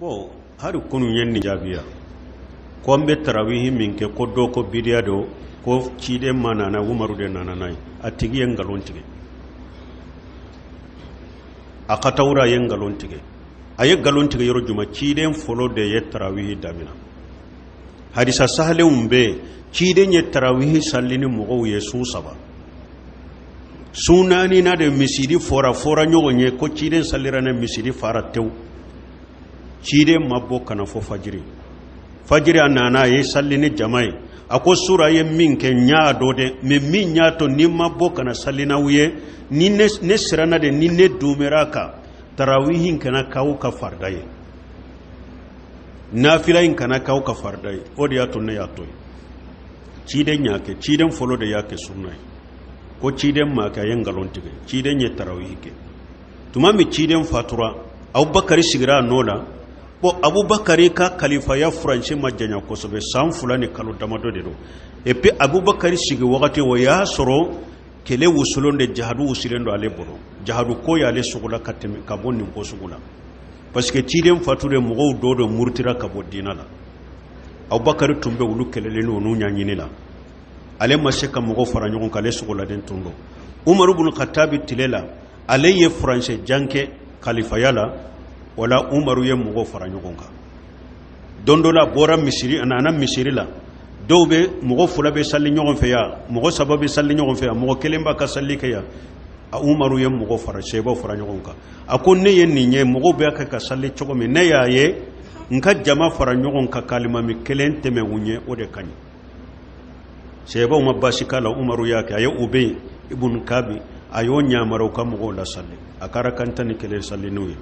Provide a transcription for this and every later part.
Bon, hali kunun ye nin jaabiya ko an bɛ tarawihi min kɛ, ko dɔ ko bidiya don, ko ciden ma nana, Umaru de nana n'a ye. A tigi ye nkalon tigɛ, a ka tawura ye nkalon tigɛ. A ye nkalon tigɛ yɔrɔ jumɛn? Ciden fɔlɔ de ye tarawihi damina. Hadisa sahalenw bɛ yen, ciden ye tarawihi sali ni mɔgɔw ye su saba, su naani na de misiri fɔra ɲɔgɔn ye ko ciden salira ne misiri fara tewu. Ciden ma bɔ ka na fo fajiri. Fajiri a nana, a ye sali ni jama ye. A ko sura ye min kɛ, n y'a dɔn dɛ, mais min y'a to ni ma bɔ ka na sali n'aw ye, ni ne siranna de, ni ne dumera kan, tarawihi kana k'aw ka farida ye, nafila in kana k'aw ka farida ye, o de y'a to ne y'a to yen. Ciden y'a kɛ, ciden fɔlɔ de y'a kɛ sunna ye. Ko ciden m'a kɛ, a ye nkalon tigɛ. Ciden ye tarawihi kɛ. Tuma min ciden fatura, Abubakari sigira a nɔ la. Bon, Abubakari ka kalifaya furancɛ ma janya kosɛbɛ, san 2 ni kalo damadɔ de don. Et puis Abubakari sigi wagati, o y'a sɔrɔ kɛlɛ wusulen de, jahadu wusulen don ale bolo. Jahadu ko y'ale sogola ka tɛmɛ ka bɔ nin ko sugu la, parce que ciden fatulen, mɔgɔw dɔw de murutira ka bɔ diina la. Abubakari tun bɛ olu kɛlɛlen n'u ɲɛɲini la, ale ma se ka mɔgɔw fara ɲɔgɔn kan, ale sogoladen tun don. Umaru bunu Katabi tile la, ale ye furancɛ jan kɛ kalifaya la. O la Umaru ye mɔgɔw fara ɲɔgɔn kan. Don dɔ la, a bɔra misiri, a nana misiri la, dɔw bɛ, mɔgɔ fila bɛ sali ɲɔgɔn fɛ yan, mɔgɔ saba bɛ sali ɲɔgɔn fɛ yan, mɔgɔ kelen b'a ka sali kɛ yan. A Umaru ye mɔgɔ fara, sebaw fara ɲɔgɔn kan. A ko ne ye nin ye, mɔgɔw bɛ kɛ ka sali cogo min, ne y'a ye, n ka jama fara ɲɔgɔn kan k'alimami kelen tɛmɛ u ɲɛ, o de ka ɲi. Sebaw ma baasi k'a la. Umaru y'a kɛ. A ye Ubeyi ibn Kabi, a y'o ɲamara u ka mɔgɔw lasali, a ka arakan 11 sali n'u ye.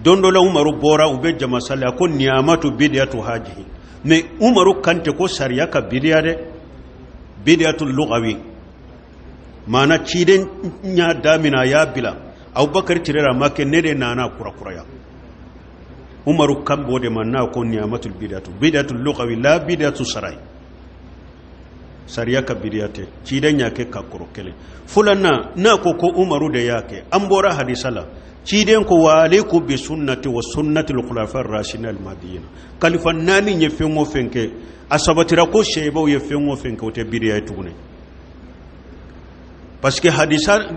Don dɔ la, Umaru bɔra, u bɛ jama sali, a ko niyamatu bidiyatu hajihi. Mais Umaru kan tɛ ko sariya ka bidiya dɛ, bidiyatu lugawi, maana ciden y'a daminɛ, a y'a bila, Abubakar tile la a ma kɛ, ne de nana kurakuraya. Umaru kan b'o de ma n'a ko niyamatul bidiyatu, bidiyatu lugawi la bidiyatu sarai, sariya ka bidiya tɛ, ciden y'a kɛ ka kɔrɔ kelen. Filanan, n'a ko ko Umaru de y'a kɛ, an bɔra hadisa la, ciden ko wa alaykum bi sunnati wa sunnati al-khulafa ar-rashidin al-mahdiyyin. Kalifa naani ye fɛn o fɛn kɛ, a sabatira ko sebaw ye fɛn o fɛn kɛ, o tɛ bidiya ye tuguni, parce que hadisa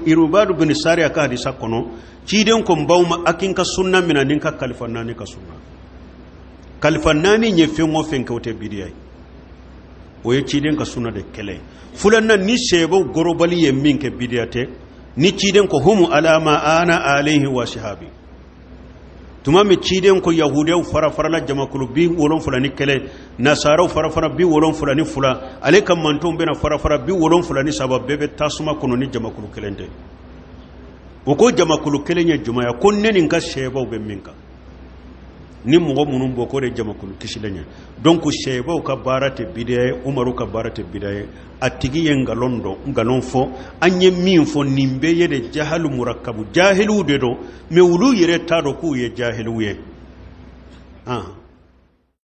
Irubadu bin Sariya ka hadisa kɔnɔ, ciden ko n b'aw ma a k'i ka sunna minɛ ni n ka kalifa naani ka sunna. Kalifa naani ye fɛn o fɛn kɛ, o tɛ bidiya ye, o ye ciden ka sunna de kɛlɛ ye. Filanan, ni sebaw gorobali ye min kɛ, bidiya tɛ, ni ciden ko humu ala ma ana alayhi wa sahabi. Tuma min ciden ko yahudiyaw fara farala jamakulu 71, nasaraw fara fara 72, ale ka mantonw bɛna fara fara 73, bɛɛ bɛ tasuma kɔnɔ ni jamakulu kelen tɛ. O ko jamakulu kelen ye jumɛn ye? Ko ne ni n ka sebaw bɛ min kan, ni mɔgɔ minnu bɔ, k'o de jamakulu kisilen ye. Donc sebaw ka baara tɛ bidiya ye, Umaru ka baara tɛ bidiya ye. A tigi ye nkalon dɔn, nkalon fɔ. An ye min fɔ, nin bɛɛ ye de jahalu murakabu, jahiliw de don, mais olu yɛrɛ t'a dɔn k'u ye jahiliw ye.